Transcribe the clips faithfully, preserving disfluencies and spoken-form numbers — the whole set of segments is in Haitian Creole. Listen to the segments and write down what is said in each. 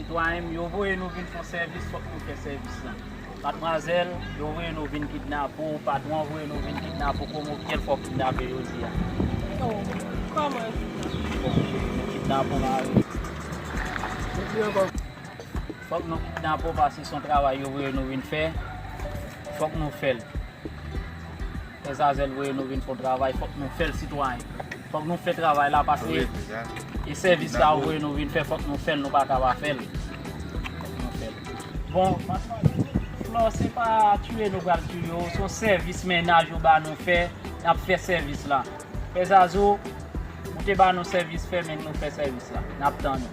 Sitwayen m, yo voye nou vin fè yon sèvis, fòk nou fè sèvis la. Madmwazèl, yo voye nou vin kidnape w, patwon an voye nou vin kidnape w, kòman w fè fè w kidnape jodi a? Oh, kòman yo fè sa? Bon, nou kidnape w, mari. Fòk nou kidnape w paske se yon travay yo voye nou vin fè. Fòk nou fè l. Frè Zazèl voye nou vin fè yon travay, fòk nou fè l, sitwayen. Fòk nou fè travay la paske e sèvis la yo voye nou vin fè, fòk nou fè l, nou pa ka pa fè l. Fòk nou fè l. Bon, Flò, se pa tiye nou pral tiye w, se yon sèvis mennaj yo ba nou fè, n ap fè sèvis la. Frè Zazo, ou te ba nou sèvis fè, men nou fè sèvis la. N ap tann ou.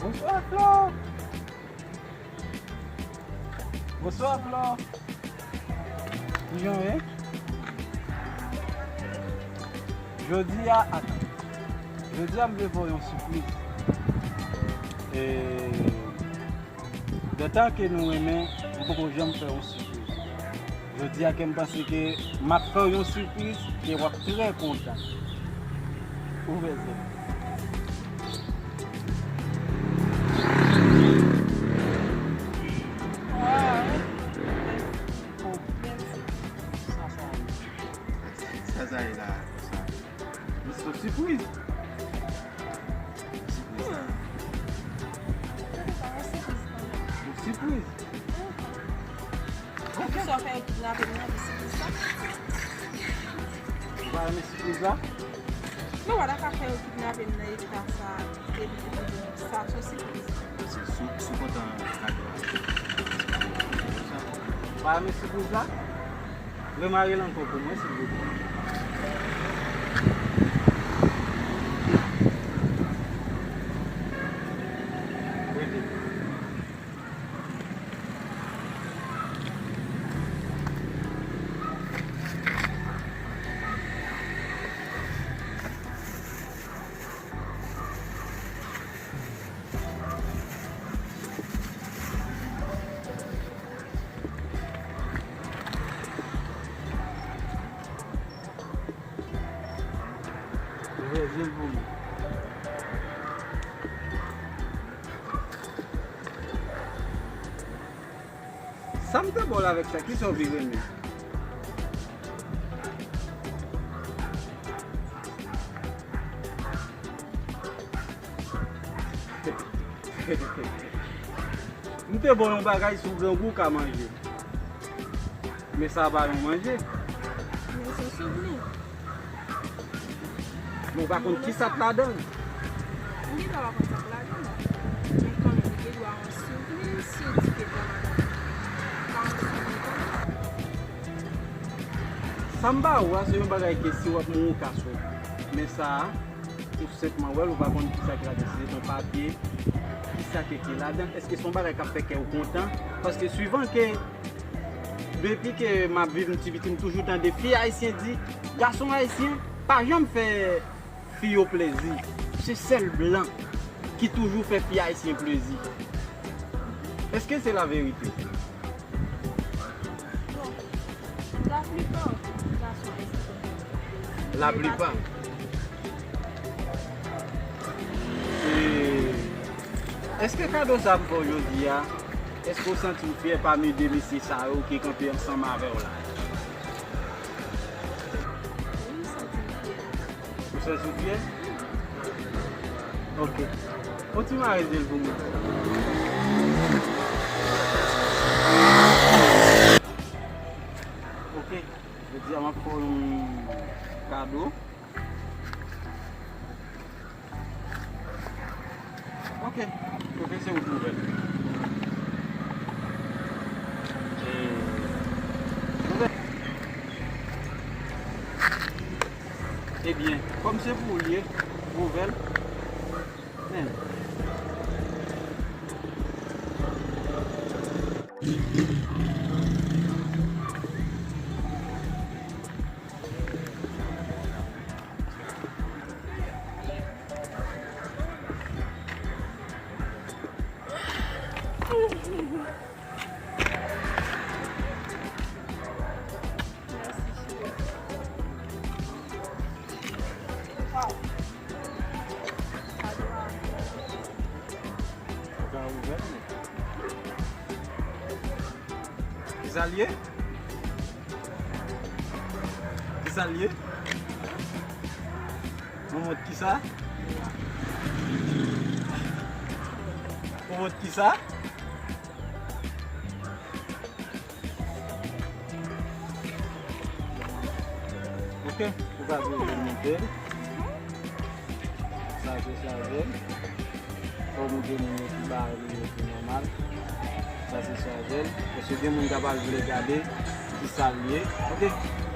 Bonswa, Flò. Bonswa, Flò. Kijan w ye? Jodi a, atan. Jodi a, m vle fè w yon sipriz. E, Gentan ke nou renmen, m poko janm fè yon sipriz. Jodi a ke m panse ke m ap fè w yon sipriz e w ap trè kontan. Ouvè zye w. Sa, sa ye. Sa, sa ye la, sa. Yon sipriz. Sipriz. Yon sipriz. Epi sa w fè yo kidnape m nan, epi sipriz sa. Ou pa renmen sipriz la? Non, w pa ta ka fè yo kidnape m nan eta sa, epi, epi sa, se yon sipriz. Se sou, sou kontan kado a. Ou pa renmen sipriz la? Remare l ankò pou mwen, silvouplè. Rete. Ouvè zye l pou mwen. Sa m te ba w la avèk sa, kisa w vire men? M te ba w yon bagay sou grangou w ka manje. Men sa a pa yon manje. Men se souvni. Men w pa konn kisa k ladan l. M gentan pa konn sa k ladan l. Men kanmenm, li gen dwa yon sipriz si w di ke pa ladan l. Pa yon sipriz. Sa m ba ou a, se yon bagay ke si w ap mouri, w ka sot. Men sa a, ou senpman wè l, ou pa konn kisa ki ladan l. Si se yon papye, kisa ke, ki ladan l? Èske se yon bagay k ap fè kè w kontan? Paske swivan ke, depi ke m ap viv m ti piti, m toujou tande fi ayisyen di, gason ayisyen pa janm fè fi yo plezi. Se sèl blan ki toujou fè fi ayisyen plezi. Èske se laverite? Bon, laplipa gason ayisyen. Laplipa. E, èske kado sa m fè w jodi a, èske w santi w fyè pami de mesye sa yo ki kanpe ansanm avè w la? Wi, m santi m fyè. Ou santi w fyè? Ok. Kontinye mare zye l pou mwen. Ok. Jodi a, m ap fè w yon kado. Ok. Ok, se ou ki ouvè l. E, ouvè. Ebyen, kòm se pou ou l ye, ouvè l. Men. Mèsi, cheri. Kisa l ye? Kisa l ye? Mwen montre kisa? Mwen montre kisa? Ok, ou ka vin monte. Sa se chaje l. Fò w montre moun yo ki ba li yo ki nòmal. Sa se chaje l. Paske gen moun k ap al vle gade kisa l ye. Ok,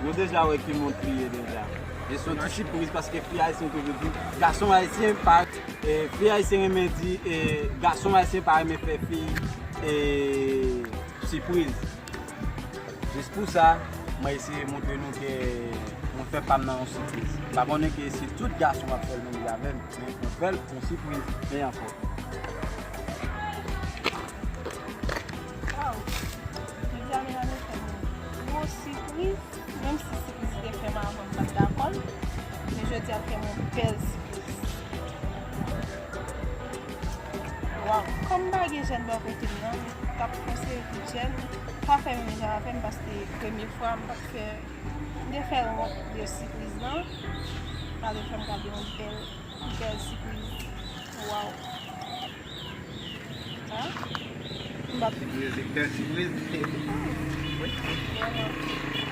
nou deja wè ki mont li ye deja. E se yon ti sipriz paske fi ayisyen toujou di, gason ayisyen pa, e, fi ayisyen renmen di, e, gason ayisyen pa renmen fè fi, e, sipriz. Jis pou sa, mwen eseye montre nou ke mwen fè pa m nan yon sipriz. M pa konnen ke si tout gason ap fè l menm jan avè m, men mwen fè l yon sipriz. Men ankò. Waw! Jodi a, medam, yo fè m yon gwo sipriz. Menm si sipriz li te fè m avan, m pa t dakò l. Men jodi a, l fè m yon bèl sipriz. Waw, kòm m pa gen jèn bò kote m nan, m t ap konseye tout jèn pa fè menm jan avè m, paske premye fwa m p ap fè, m te fè wont de sipriz lan. Sa te fè m gade yon bèl, bèl sipriz. Waw. Ha? M p ap... Sipriz, bèl sipriz. Wi. Vrèman.